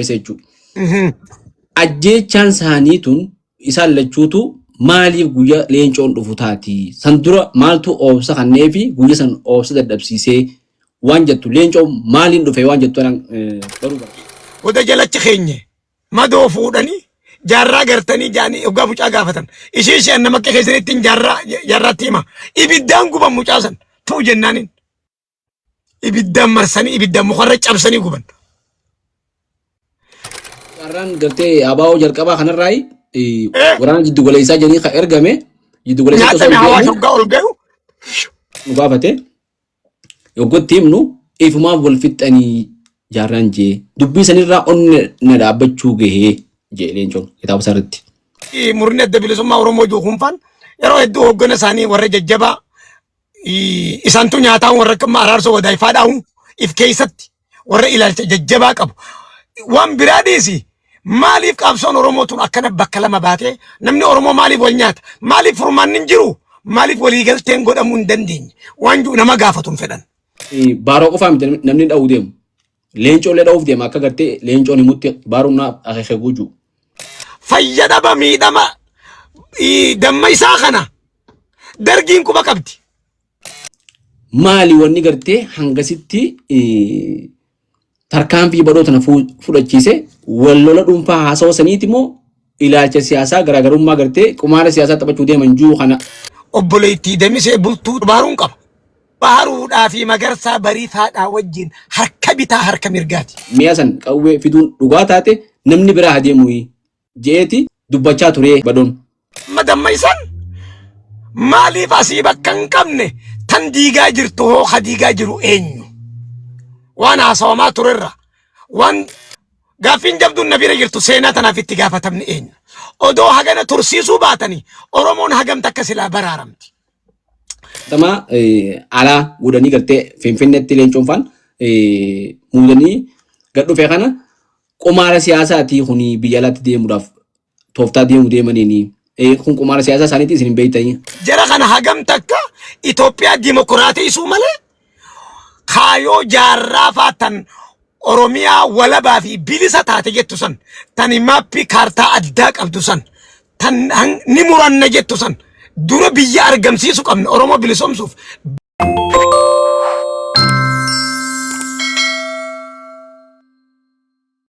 keessa jechuudha. Ajjeechaan isaanii tun isaan lachuutu maaliif guyya leencoon dhufu taati? San dura maaltu oobsa kanneefi guyya san oobsa dadhabsiisee waan jettu leencoon maaliin dhufe waan jettu anaan baruu barbaada. Goda jalachi keenye madoo fuudhanii jaarraa gartanii jaanii hoggaa mucaa gaafatan. Ishee isheen nama akka keessanitti jaarraa jaarraatti hima. Ibiddaan guban mucaa san tuu jennaaniin. Ibiddaan marsanii ibiddaan mukarra cabsanii guban. Carraan gartee ABO jalqabaa kanarraa waraana jiddu galeessaa jedhanii kan ergame jiddu galeessaa osoo Nyaatame hawaasa deemu hoggaa ol gahu nu gaafate yoggootti himnu ifumaaf wal fixxanii jaarraan jee dubbii sanirraa onne na dhaabbachuu gahee jee leencoon kitaaba isaa irratti. Murni adda bilisummaa Oromoo jiru kunfaan yeroo hedduu hoggana isaanii warra jajjabaa isaantu nyaataa warra akka araarsoo wadaayifaa dhaahu if keessatti warra ilaalcha jajjabaa qabu. Waan biraa dhiisi maaliif qabsoon Oromoo tun akkana bakka lama baatee namni Oromoo maaliif wal nyaata maaliif furmaanni hin jiru maaliif waliigalteen godhamuu hin dandeenye waan jiru nama gaafatu hin fedhan. Baaroo qofaa miti namni dha'uu deemu. Leencoollee dha'uuf deema akka gartee leencoon himutti baaruun na akeekee guujuu. Fayyadama miidhama damma isaa kana dargiin quba qabdi. Maali wanni gartee hangasitti tarkaanfii badhoo tana fudhachiise wal lola dhuunfaa haasawa saniiti moo ilaalcha siyaasaa garaagarummaa gartee qumaara siyaasaa taphachuu deeman juu kana. Obboleettii Damisee Bultuu Baaruun qaba. Baaruudhaa fi Magarsaa Bariifaadhaa wajjin harka bitaa harka mirgaati. Mi'a san qawwee fiduun dhugaa taate namni biraa haa deemuu je'eeti dubbachaa turee badhoon. Amma dammaysan maaliif asii bakka hin qabne tan diigaa jirtu hoo ka diigaa jiru eenyu? Waan haasawamaa turerra waan gaaffiin jabduun na bira jirtu seenaa tanaaf itti gaafatamni eenyu? Odoo hagana tursiisuu baatanii Oromoon hagam takka silaa baraaramti. Tama alaa godhanii gartee Finfinneetti leencoon faan muudanii gad dhufe kana qumaara siyaasaatii kuni biyya alaatti deemuudhaaf tooftaa deemu deemaniini. Kun qumaara siyaasaa isaaniitii isin hin beektanii. Jara kana hagam takka Itoophiyaa dimokiraateessuu malee kaayoo jaarraa faa tan Oromiyaa walabaa fi bilisa taate jettu san tan maappii kaartaa addaa qabdu san tan ni muranna jettu san dura biyya argamsiisu qabna Oromoo bilisoomsuuf.